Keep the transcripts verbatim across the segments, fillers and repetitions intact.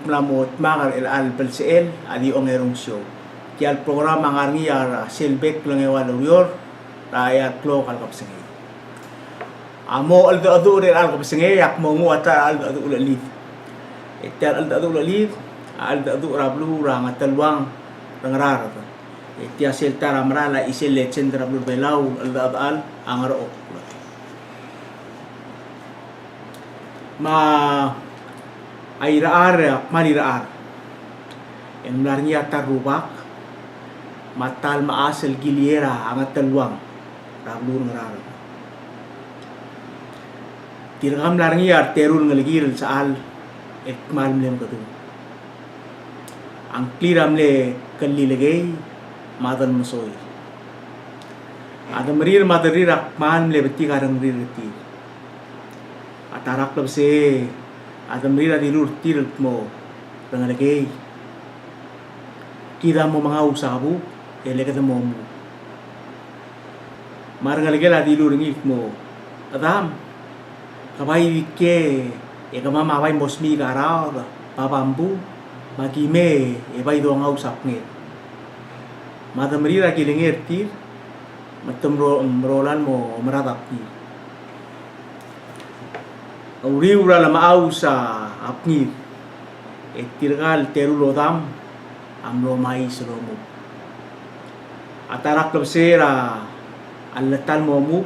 mla mo dmak er chelecha el belsechel a di ongerung show. Tia el program a ngar er ngii er a sel bek el ongeua el ureor er a eai el klok el kebesengei. A mo cheldecheduch er chelecha el kebesengei, ak mo nguu a ta er a cheldecheduch el chelid. E tia el cheldecheduch el chelid a cheldecheduch er a beluu er a Ngeteluang er a Ngaraard. E tia sel ta er a mera el chisel el legend er a beluu er a Belau el cheldechedechal a Ngerchokl. Me a irechar, a kmal irechar, e ng mla er ngii a ta el rubak me a ta el mechas el kiliei er a Ngeteluang er a beluu er a Ngaraard. Tirka a mla er ngii a reteru el ngelekir el sechal el kmal mle mekedung. A ngklir a mle Kellilekei me a Delmesoi. A demerir me a delrir a kmal mle betik a rengrir er tir. A ta er a klebesei, a demerir a dilu er tir el kmo, "Rengelekei, kid a mo mengaus a buk e le kede mo muk." Me a rengelekel a dilu er ngii el kmo, "Chedam, ke bai di kei e kemam a bai mo smiik a raod, ba bambu, me aki mei e bai dongaus a bnged." Me a demerir a kilengei er tir, me te mro-, merola el mo merad a bngir. Uriul er a lemechaus a bngir, e tirka el teru el odam a mlo mais el omub. A ta er a klebesei er a lleta el mo mub,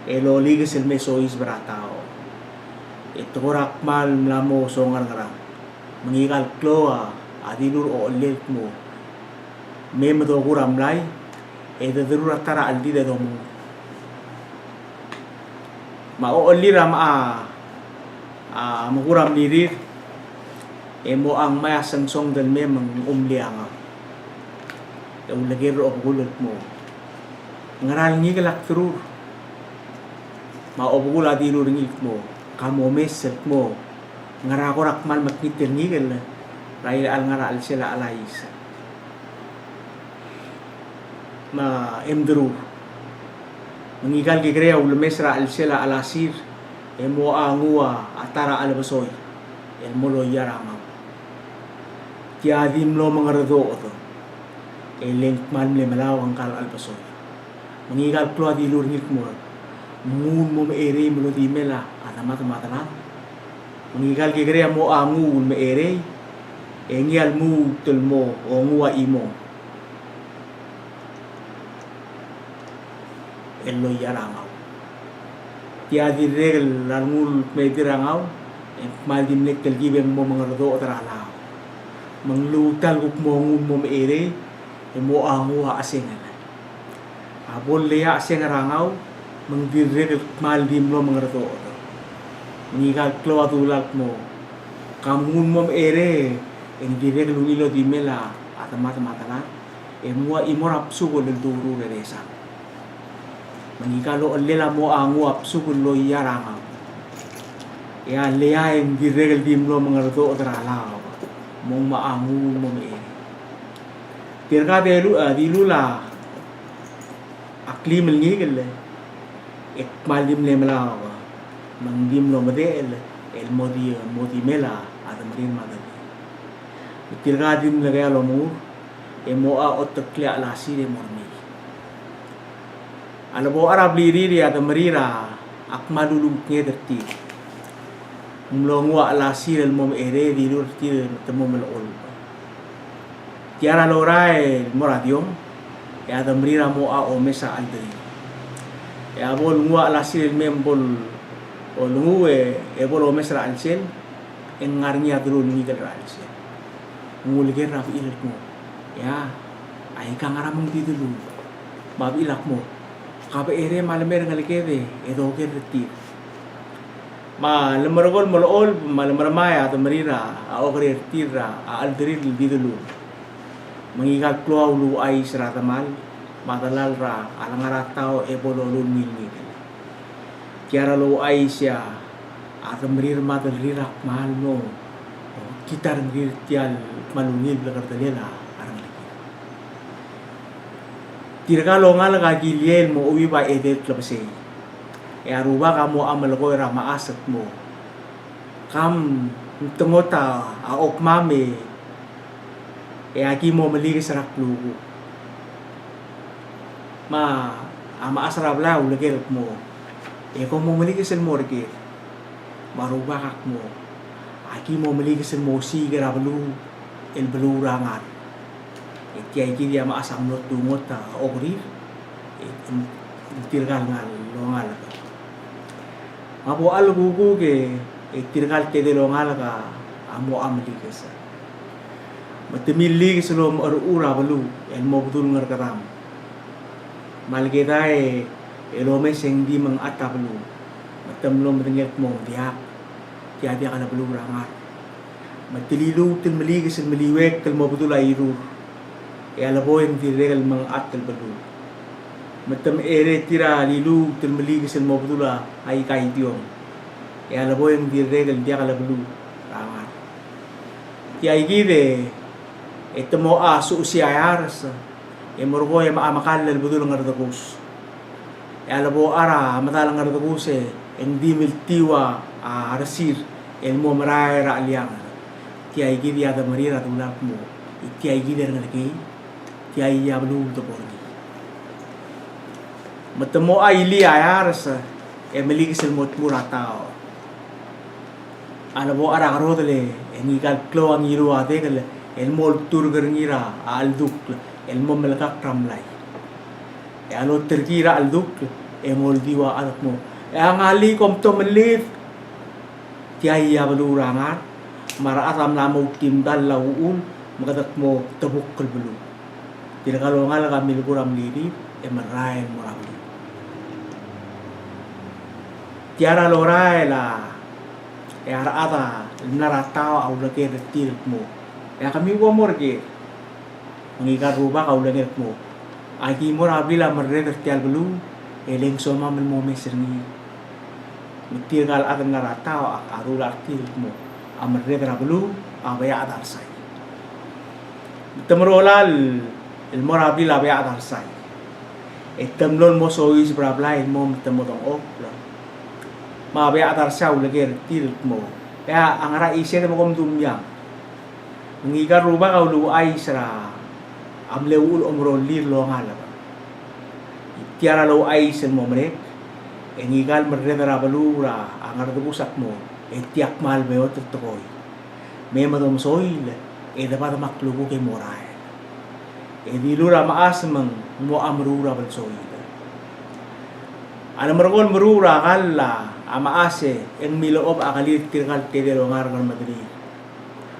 e lolikes el me soiseb er a taoch. E te kora kmal mla mo songerengerang. Me ngika el klou a dilu er a ochellel el kmo, "Me medokur a mlai, e dederur a ta er a cheldid e domung." Me a ochellir a mecha, a, mekur a mlirir, e mocha ngmai a sengsong el mei me ng chumlii a ngau. E uleker er a obekul el kmo, "Ngera el ngikel a kderur?" Me a obekul a dilu er ngii el kmo, "Ka momes el kmo ngera kora kmal mekngit el ngikel er a ilecha el ngar er a chelsel a chelais." Me e mderur. Me ngika el kekerei a ulemes er a chelsel a chelasir, e mocha nguu a ta er a chelebesoi el mo loia er a ngau. Tia di mlo mengerdoched, e le ng kmal mle melaok ngka el chelebesoi. Me ngika el klou a dilu er ngii el kmo, "Nguu el mo mecherei me lodimel a demademadelad." Me ngika el kekerei a mocha nguu el mecherei, e ngii a lmuut el mo nguu a chimong el loia er a ngau. Tia dirrek el nguu el kmedir a ngau, e ng kmal di mle telkib e ng mo mengerdoched er a laoch. Me ng luut el kuk mo nguu el mo mecherei, e mocha nguu a chesengel. A bo lleia a cheseng er a ngau, me ng dirrek el kmal di mlo mengerdoched. Me ngika el klou a dilu el kmo, "Ka mnguu el mo mecherei, e ng dirrek el ungil lodimel a demademadelad, e mnguu a chimo er a bsuk el lduurur er a esang." Me ngika el ochellel a mocha nguu a bsuk el loia er a ngau. E a lleia e ng dirrek el di mlo mengerdoched er a laoch, me ng mocha nguu el mo mecherei. Tirka a dilu, a, dilu el a klim el ngikel, e kmal di mle melaok, me ng di mlo medechel el mo di, mo dimel a demerir me a delrir. Me tirka a di mle kea el omengur, e mocha oteklii a chelasir e mo er ngii. A lebo er a blirir e a demerir a kmal uluknged er tir. Ng mlo nguu a chelasir el mo mecherei, dilu er tir me te mo melecholb. Tia er a lorael el mo er a diong, e a demerir a mocha omes a chelderir. E a bo lenguu a chelasir el mei me bo lenguu e, e bo lomes er a chelsel, e ng ngar er ngii a delul el ngikel er a chelsel. Ng uleker er a bechil el kmo, "Ia, aika ngera me ng di delul?" Me a bechil a kmo, "Ka becherei me a lemei er a ngeleked e doker er tir." Me a lemerekong el melecholb, me a lemeremai a demerir a oker er tir er a chelderir el di delul. Me ngika el klou a uluuchais er a demal, me a delal er a lengar er a taoch e bo lolul ngii el ngikel. Tia er a louchais e a demerir me a delrir a kmal mo, o, kid a rengrir tia el kmal ungil blekerdelel a rengelekir. Tirka el ongalek a kiliei el mo chuib a edei el klebesei. E a rubak a mocha melekoi er a mechas el kmo, "Kam Ng tengot a, a okmam e, e aki mo melikes er a klukuk. Me a, a mechas er a blai a uleker el kmo, e kom mo melikes el mo er ker. Me a Rubak a kmo, aki mo melikes el mo osiik er a beluu el beluu er a ngar. E tia kid a mechas a mlo tmuu a okerir, e, ng, ng tirka el ngal, el ongalek. Me a bo el kukuk e, e tirka el tedei el ongalek a mo melikes. Me te milikes el omecherechur a beluu el mo bedul Ngerkedam. Me a le kedai e, el omes e ng di mengat a beluu. Me te mlo medengei el kmo ng diak, tia diak le beluu er a ngar. Me te liluut el melikes el meliuekl el mo bedul a Irur. E a lebo e ng dirrek el mengat el beluu. Me te mechere tir a liluut el melikes el mo bedul a Ikaidiong. E a lebo e ng dirrek el diak le beluu er a ngar. Tia kid e, e te mo a suchesii a Eares, e merekong e mecham a kall el bedul Ngerdekus. E a lebo er a medal Ngerdekus e ng di miltiu a, a resir el mo merael er a cheliang. Tia kid a demerir a dula el kmo, e tia kid er a Ngerkei, tia a beluu el debo er ngii. Me te mo a ilii a Eares e melikes el mo tmuu er a Taoch. A lebo er a kerodel e ngika el klou a ngiluu a dekel el mo olturk er ngii er a cheldukl el mo melekakl er a mlai. E a loterkii er a cheldukl e ng oldiu a chad el kmo, e a ngalek kom tomellid. Tia a beluu er a ngar, me a rechad a mla mo ultimdall a uchul me kede kmo tebukl el beluu. Tirka el ongalek a milekoi er a mlirir e merael el mo er a beluu. Tia er a lorael a, e a rechad el mla er a Taoch a uleker er tir el kmo, e a kemiu kom mo er ker? Me ngika el rubak a uleker el kmo, aki mo er a blil a merreder er tia el beluu, e le ng somam el mo omes er ngii. Me tirka el chad el mla er a Taoch a, a dula er tir el kmo, a merreder er a beluu a Beachad a Resai. Me te merola el mo er a blil a Beachad a Resai, e te mlo el mo soiseb er a blai el mo me te mo dengchokl. Me a Beachad a Resai a uleker er tir el kmo, e a ngera chised me kom dumiang? Me ngika el rubak a uluuchais er a mle uchul a omerollir el ongalek. Tia er a louchais el mo merek, e ngika el merreder er a beluu er a Ngerdebus a kmo, e tia kmal beot el tekoi. Me me domesoil, e debad me a klukuk e morael. E dilu er a mechas me ng mo meruul er a belsoil. A le merekong el meruul er a kall a mechas e ng milechobech a kelir tirka el tedei el ongalek el mederir.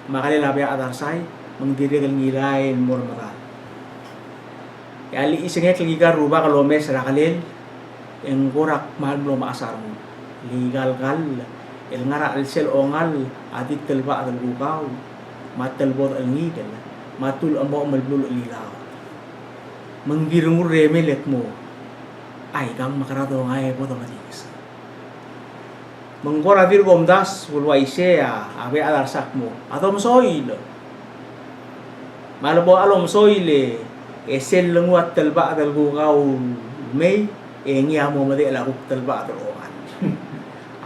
Me a kelel a Beachad a Resai, me ng dirrek el ngilai el mo er medal. E a lechisengekl ngika el rubak el omes er a kelel, e ng kora kmal mlo mechas a rengul. Le ngika el kall el ngar er a chelsel a ongall a di telbachad el kukau, me a telbodech el ngikel, me a tulechemochem el blulechelilaod. Me ng di rengul er a emel e kmo, ai, kang, mekerang e dongai e bo domedikes. Me ng kora dirk omdasu el uaisei a Beachad a Resai a kmo, a domesoil. Me a lebo a lomesoil e sel lenguu a telbachad el kukau el mei, e ngii a mo medechel a kuk telbachad el ongall.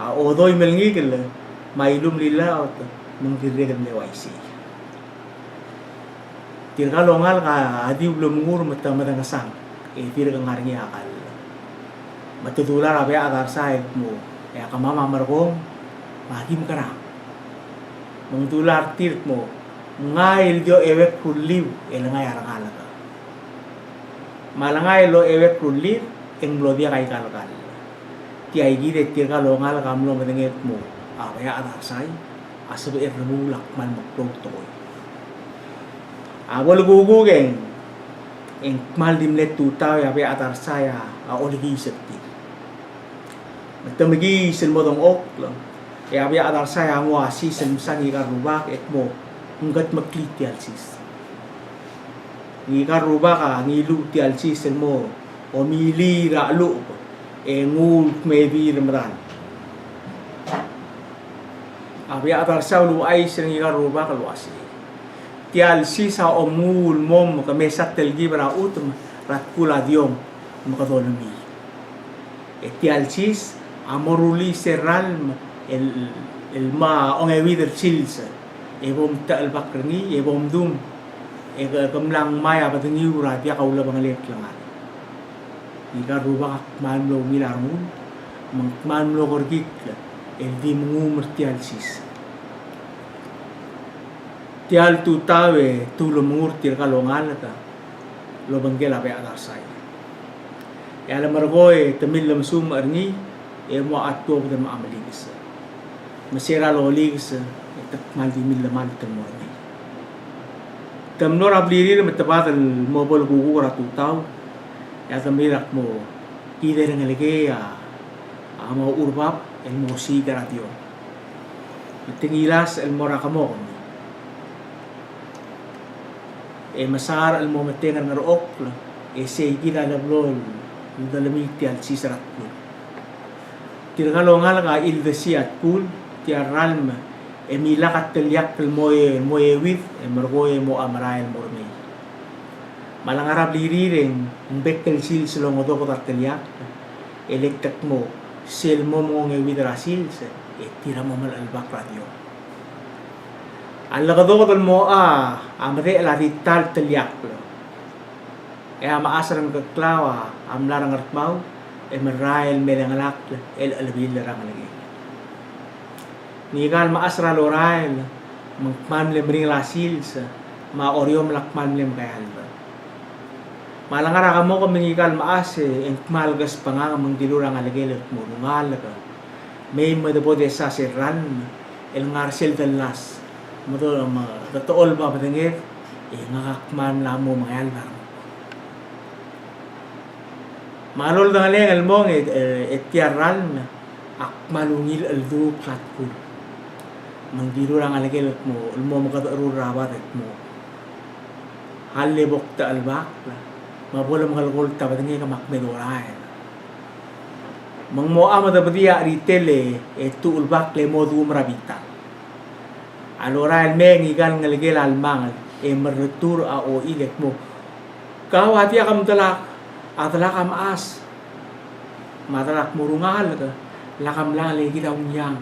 A odoim el ngikel, me a ilumlilaod, me ng dirrek el mle uaisei. Tirka el ongalek a di ulemengur me te medengesang, e dirk ngar er ngii a kall. Me te dula er a Beachad a Resai el kmo, e a kemam a merekong, me aki mekerang? Me ng dula er tir el kmo, ngai el di ocheuek el rullii e lengai a rengalek. Me a lengai el ocheuek el rullii e ng mlo diak aika el kall. Tia kid e tirka el ongalek a mlo medengei el kmo, a Beachad a Resai a sebechel el remuul a kmal meklou el tekoi. A bo le kukuk e ng, e ng kmal di mle tutau e a Beachad a Resai a olekiis er tir. Me te mekiis el mo dengchokl, e a Beachad a Resai a nguu a sis el msa ngika el rubak e kmo, ng kedmeklii tia el sis. Ngika el rubak a ngiluu tia el sis el mo omilii er a chelucheb, e nguu el kmedii er medal. A Beachad a Resai a uluuchais er ngika el rubak el uasei, tia el sis a omnguu el mo mekemesat el kib er a chutem er a tkul a diong me kede olemii. E tia el sis a mo rullii sel ralm el el mo ongeuid er sils e bo mtechelbakl er ngii e bo mdung e ke, ke mla ngmai a bedengiu er a diak a ulebengelel el klengar. Ngika el rubak a kmal mlo ungil a rengul me ng kmal mlo kerekikl el di menguum er tia el sis. Tia el tutau e te ulemengur tirka el ongalek el obengkel a Beachedarsai. E a lemerekoi e te millemesumech er ngii e mo a tuobed me a melikes. Me se er a lolikes e te kmal di millemalt el mo er ngii. Te mlo er a blirir me te bad el mo bo lekukuk er a tutau e a demerir a kmo kid e rengelekei a mo er a bab el mo osiik er a Dios. Me te ngilasech el mo er a kemokem e mesaul el mo metengel a Ngerchokl e sei kid a leblo el delemii tia el sis er a tkul. Tirka el ongalek a childesii a tkul, tia el ralm e milak a teliakl el mo e, mo euid e merekong e mo a merael el mo remei. Me a lengar er a blirir e ng bek el sils el ongedoked a teliakl e le te kmo sel mo mengongeuid er a sils e tir a mo melechelbakl er a Dios. A llekedoked el mo a, a medechel a di ta el teliakl. E a mechas er a Ngkeklau a mla er a Ngardmau e merael el melengelakl el chelebiil er a ngelekek. Ngika el mechas er a lorael me ng kmal mle meringel a sils me a Oriomel a kmal mle mekeald. Me a lengar er a kemokem me ngika el mechas e ng kmal kespengang me ng dilu er a ngelekel el kmo, "Ngalek, mei me de bo desa sel ralm el ngar sel dellas me do, me de techolb a bedenged e ngak a kmal mla mo mengeald a renguk." Me a loldengelengel el mong e, e, e tia el ralm a kmal ungil el chelduukl a tkul. Me ng dilu er a ngelekel el kmo, el mo mekedecherul er a bad el kmo, "A le bo kutechelbakl me bo lemekelekolt a bedengek me ak me dorael." Me ng mo a medebedii a cheritel e tuchelbakl e mo duum er a bitang. A lorael me ngika el ngelekel a lmangel e merretur a ochil e kmo, "Kau a diak mdelak, a delak a mechas." Me a delak a kmo, "Ngalek, lak mlangel e kid a ungiang.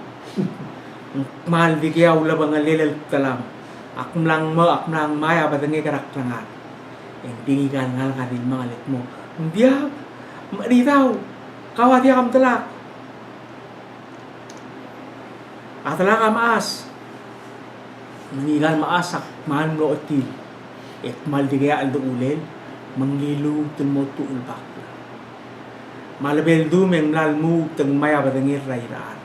Ng kmal dikea ulebengelel el ktelam. Ak mla ngmo, ak mla ngmai a bedengek er a klengar." E ng di ngika el ngalek a di lmangel e kmo, "Ng diak, me cheridau, kau a diak mdelak, a delak a mechas." Me ngika el mechas a kmal mlo chetil e kmal dikea cheldechulel me ng liluut el mo tuchelbakl. Me a lebeldum e ng mla lmuut el ngmai a bedengel er a irechar.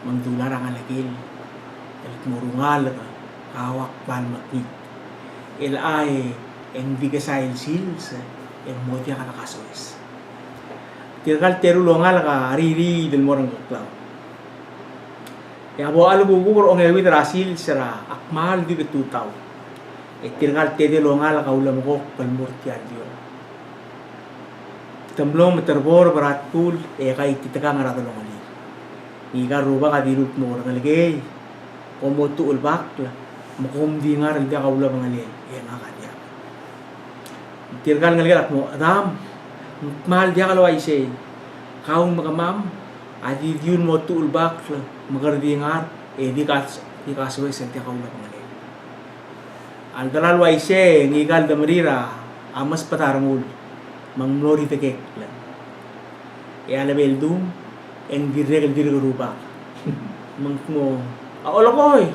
Me ng dula er a ngelekel el kmo, "Ngalek, kau a kmal mekngit. Chelecha e ng dikesai el sils e ng mo diak dekasoes." Tirka el teru el ongalek a ririid el mo er a Ngkeklau. E a bo el kukuk er a ongeuid er a sils er a kmal di ke tutau. E tirka el tedei el ongalek a ulemekokl el mo er tia el dios. Te mlo meterborb er a tkul e kaititekangel er a delongelir. Ngika el rubak a dilu el kmo, "Rengelekei, kom mo tuchelbakl me kom di ngar el diak a ulebengelel e ngak a diak." Tirka el ngelekel a kmo, "Chedam, ng kmal diak el uaisei. Kau me kemam a di diul mo tuchelbakl me kede di ngar e di kas-, di kasoes el diak a ulebengelel." A ledula el uaisei e ngika el demerir a meskak a rengul me ng mlo er a idekekl. E a lebeldum e ng dirrek el dirk rubak. Me ng kmo, "A olekoi,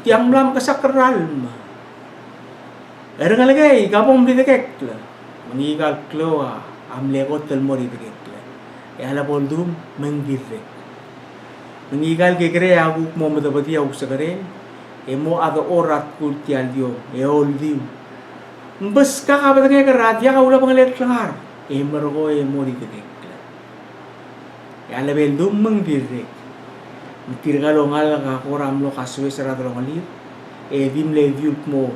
tiang mla mekesakl er a ralm. E rengelekei, ka bo mle idekekl." Me ngika el klou a mle kot el mo er a idekekl. E a lebo el dum me ng dirrek. Me ngika el kekerei a kuk mo medebedii a usekerel e mo a dechor er a tkul tia el dios e oldiu, "Ng beskak a bedengek er a diak a ulebengelel el klengar e merekong e mo er a idekekl." E a lebeldum me ng dirrek. Me tirka el ongalek a kora mlo kasoes er a delongelir e di mle diul el kmo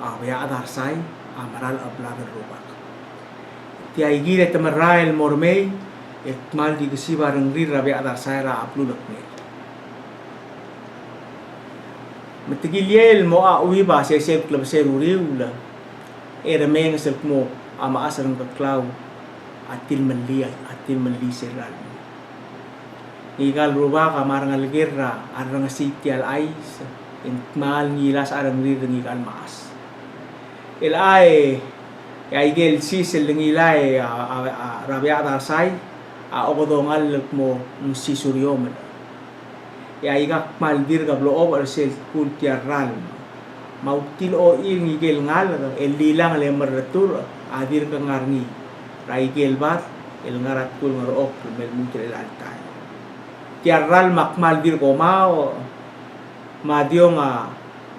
a Beachedarsai a mera el cheblad el rubak. Tia ikid e te merael el mo remei e kmal di kesib a rengrir er a Beachedarsai er a blulekngel. Me te kiliei el mo a chuib a sesei el klebesei er a uriul e remenges el kmo a mechas er a Ngkeklau a tilemellii, a tilemellii sel ralm. Ngika el rubak a mla er a ngelekel er a rrengesii tia el chais, e ng kmal ngilasech a rengrir er ngika el mechas. El chai, e aike el sis el ngilai a, a, a, er a Beacherdarsai, a okedongall el kmo ng sis er a eou me a E aika a kmal dirk a blechob er sel tkul tia el ralm. Me a ultil ochil ngike el ngalek el lilang el merretur a dirk ngar er ngii er aike el bad el ngar er a tkul Ngerchokl me lmuut er chelecha el taem. Tia el ralm a kmal dirk omau me a diong a,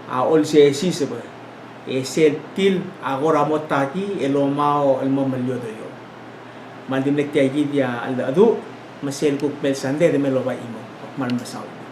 a olsesiseb. E sel btil a kora mo taki el omau el mo meliodeliou. Me a le dimlak tia kid a cheldecheduch, me sel kuk mei el sandei e de mei el oba chimo. Ak kmal mesaul.